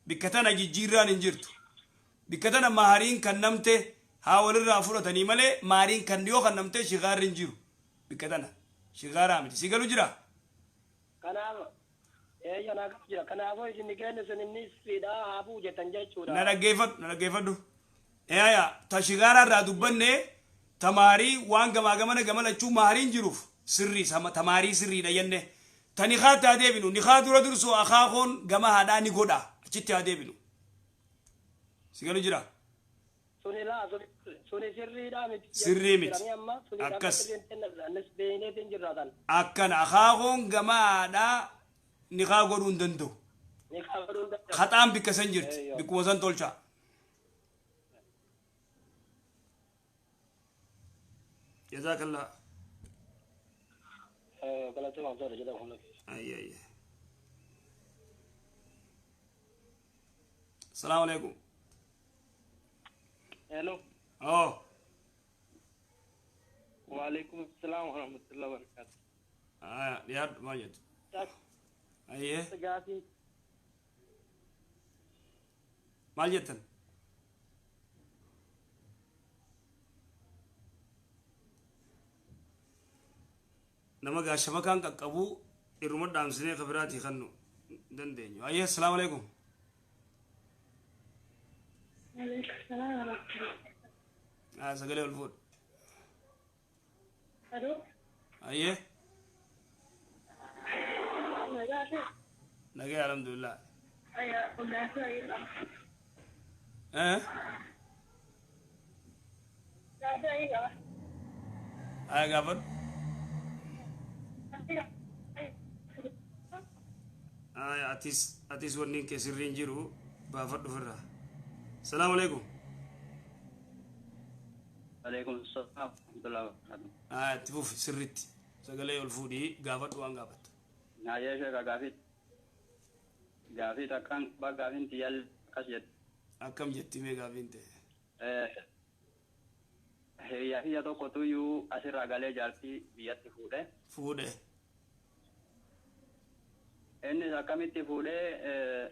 Bikka tana jijjiirraan hin jirtu. Bikka tana mahariin kan namte haa walirraa fudhatanii malee, mahariin kan yoo kan namte shigaarri hin jiru. Bikka tana shigaaraa miti. Si galu jira? Kanaaf eeyya, naa galu jira. Kanaafuu isin nikeenni sun inni sirriidha haa bu'u jettan jechuudha. Na dhaggeeffadhu, na dhaggeeffadhu. Eeyaa, ta shigaaraa irraa dubbanne. Ta maarii waan gamaa gamana gama lachuu maariin jiruuf sirrii, ta maarii sirriidha jenne. Ta nikaatti haa deebinu. Nikaa dura dursoo akaakoon gama haadhaa ni godha. Achitti haa deebinu. Si galu jira? Suni laa suni sirriidha miti. Sirrii miti. Akkas. Akkana akaakoon gama haadhaa nikaa godhuu hin danda'u. Haxaan bikka san jirti. Bikkuma san tolchaa. Jazakallah. Ayy ayy. Assalamu alaikum. Hello. Oh. Waalaikum assalam warahmatullahi wabarakatuh. Aya, dhiyaadhu, maal jettu? Ayyee. Gaafii. Maal jettan? Nama gaa shabakaan qaqqabu irruma dhaamsinee ka biraatii kannu dandeenyu. Ayyee, assalaamu alaikum. Waalaikum salaam warahmatullahi. Ah, sagalee ol fuudhu. Aloo. Ayyee. Nagaa ta'e. Nagaya, alhamdulillah. Ayyaa, gaafii wayii qaba. Eh? Gaafii wayii qaba. Aya, gaafadhu. Aya, atis wanni kee sirriin jiru, baafadhu ofirraa. Assalaamu alaikum. Waalaikum assalam warahmatullahi wabarakatuh. Aya, itti fufi. Sirritti sagalee ol fuudhii gaafadhu waan gaafattu. Naayee sheeka, gaafii takkaan qaba. Gaafiin tiyyal akkas jedhu. Akkam jetti mee gaafiin ta'e? Hiriyaa kiyya tokkotu iyyuu asirraa galee jaartii biyyatti fuudhe. Fuudhe. Innis akkamitti fuudhee,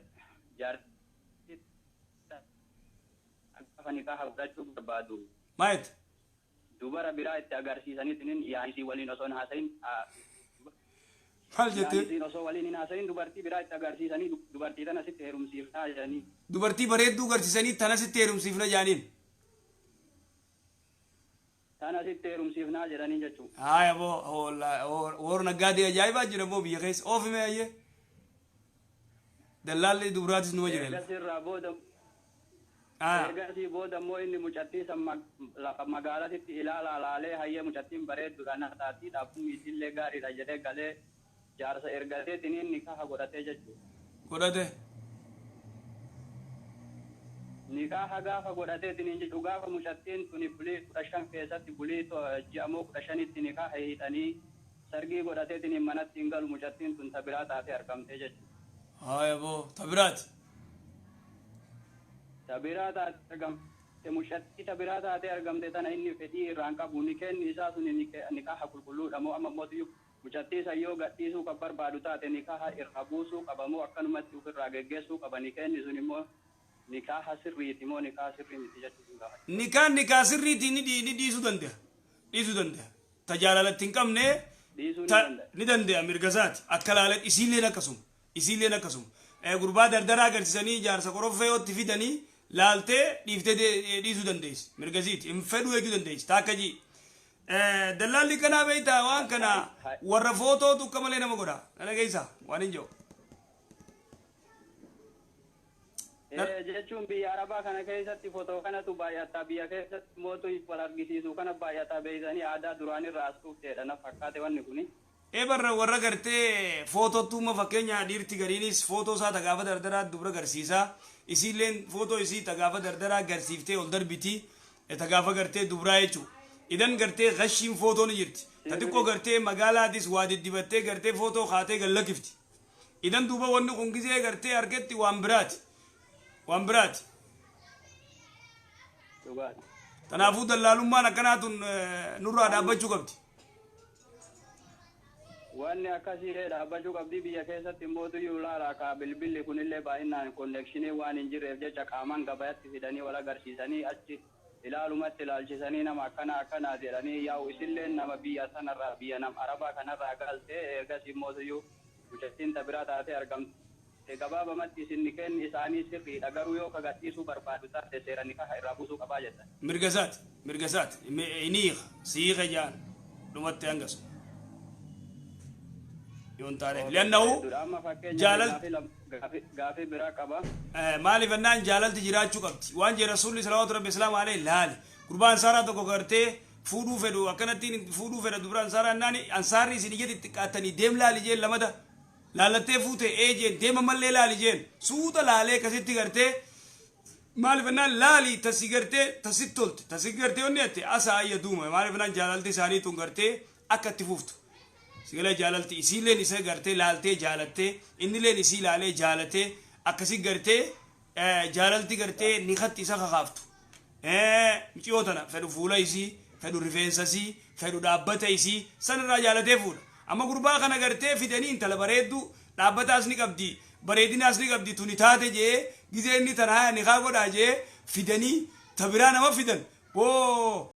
jaartii gaafa nikaa godhachuu barbaadu Maal jette? dubara biraa itti agarsiisaniitiin yaa'isii waliin osoo hin haasayin Maal jette? Yaa'isiin osoo waliin hin haasayin dubartii biraa itti agarsiisanii, dubartii tana sitti heerumsiifnaa jedhanii. Dubartii bareedduu garsiisanii tana sitti heerumsiifna jaaniin. Tana sitti heerumsiifnaa jedhanii jechuudha. Haya boo, warra naggaadee ajaa'ibaa jira boo biyya keessa. Oofime ayyee. Dallaalli dubraatis numa jira. Ergasii booda ergasii booda immoo inni mucattii san lafa magaalatitti ilaalaa laalee, hayyee, mucattiin bareedduudha, na taati, dhaabbiin isiillee gaariidha jedhee galee jaarsa ergateetiin nikaha godhatee jechuudha. Godhate. Nikaha gaafa godhateetiin jechuun, gaafa mucattiin tuni bulii 15 keessatti, bulii ji'amoo 15tti nikaha hidhanii sargii godhateetiin manatti hin galu, mucattiin tun ta biraa taatee argamtee jechuudha. Haya boo, ta biraati. Ta biraa taatee argamte. Mucattii ta biraa taatee argamte tana inni fedhii irraan qabu. Nikeenni isaa suni nikaha qulqulluudha moo, amma mootiyyuu mucattii san yoo gadhiisuu kan barbaadu taate nikaha irraa buusuu qaba moo, akkanumatti ofirraa geggeessuu qaba? Nikeenni sun immoo nikaha sirriiti moo nikaha sirrii miti jechuun gaafata. Nikaan nikaa sirriitii ni dhiisuu danda'a. Dhiisuu danda'a. Ta jaalalatti hin qabne Dhiisuu ni danda'a. Ni danda'a, mirga isaati. Akka laala isiilleen akkasuma. Isiilleen akkasuma. Gurbaa dardaraa agarsiisanii jaarsa koroffee yootti fidanii laaltee dhiiftee dhiisuu dandeessi. Mirga isiiti. Hin fedhuu jechuu dandeessi. Taakka jii. Dallaalli kanaa beektaa waan kana warra footootu akka malee nama godha. Na dhageessaa waan hin jiru. Jechuun biyya Arabaa kana keessatti fotoo kanatu baay'ata, biyya keessatti mootu wal argisiisu kana baay'ata beeksisanii aadaa duraanirraa as dhufteedha na fakkaate wanni kuni. Ee, barra warra gartee footottuuma fakkeenya dhiirti gariinis footoo isaa ta gaafa dardaraa dubra garsiisaa, isiilleen footoo isii ta gaafa dardaraa garsiiftee ol darbiti, ta gaafa gartee dubraa jechuu. Idan gartee gashiin footoo ni jirti. Ta xiqqoo gartee magaalaatis waa diddibattee gartee footoo kaatee gallakifti. Idan duuba wanni kun gisee gartee argetti waan biraati. Waan biraati. Dhugaadha. Kanaafuu dallaalummaan akkanaa tun nurraa dhaabbachuu qabdi. Wanni akkasii dhaabbachuu qabdi. Biyya keessatti mootuyyuu laala ka bilbilli kunillee baay'inaan konnekshinii waan hin jirreef jecha qaamaan gabayatti fidanii wal agarsiisanii achi ilaalumatti ilaalchisanii nama akkana akkanaa jedhanii yaa'u isillee nama biyya sanarraa biyya nam Arabaa kanarraa galtee ergasii mootuyyuu mucattiin ta biraa taatee argamte. Gabaabamatti isin kenni isaanii sirriidha, garuu yoo ka gadhiisuu barbaadu taate seera nikaha irraa buusuu qabaa jettan. Mirga isaati. Mirga isaati. Inni hiika. Si hiika jaan dhumatti hangasu. Yoon taane. Liannahu Amma fakkeenya gaafii biraa qaba. Maaliif ennaan jaalalti jiraachuu qabdi. Waan jee Rasuulli salawaatu rabbi islaamu alayhi laali. Gurbaan ansaaraa tokko gartee fuudhuu fedhu akkanattiin fuudhuu fedha dubra ansaaraa ennaan ansaarri isin ija xixiqqaattanii deem laali jeen lamada. Laalattee fuute ee jeen, deema mallee laali jeen. Suuta laalee akkasitti gartee maaliif ennaan laali tasi gartee tasitti tolte tasi gartee onni jette asa ayya duuma, maaliif ennaan jaalalti isaanii tun gartee akka itti fuftu. Sigalee jaalalti isiilleen isa gartee laaltee jaalattee, innilleen isii laalee jaalatee, akkasi gartee jaalalti gartee nikatti isa kakaaftu. Miciyoo tana fedhu fuula isii, fedhu rifeensa isii, fedhu dhaabbata isii sanirraa jaalatee fuudha. Amma gurbaa kana gartee fidanii intala bareedduu dhaabbataas ni qabdi, bareedinaas ni qabdi, tuni taate jee gizee inni tana haya nikaa godhaa jee fidanii ta biraa nama fidan boo.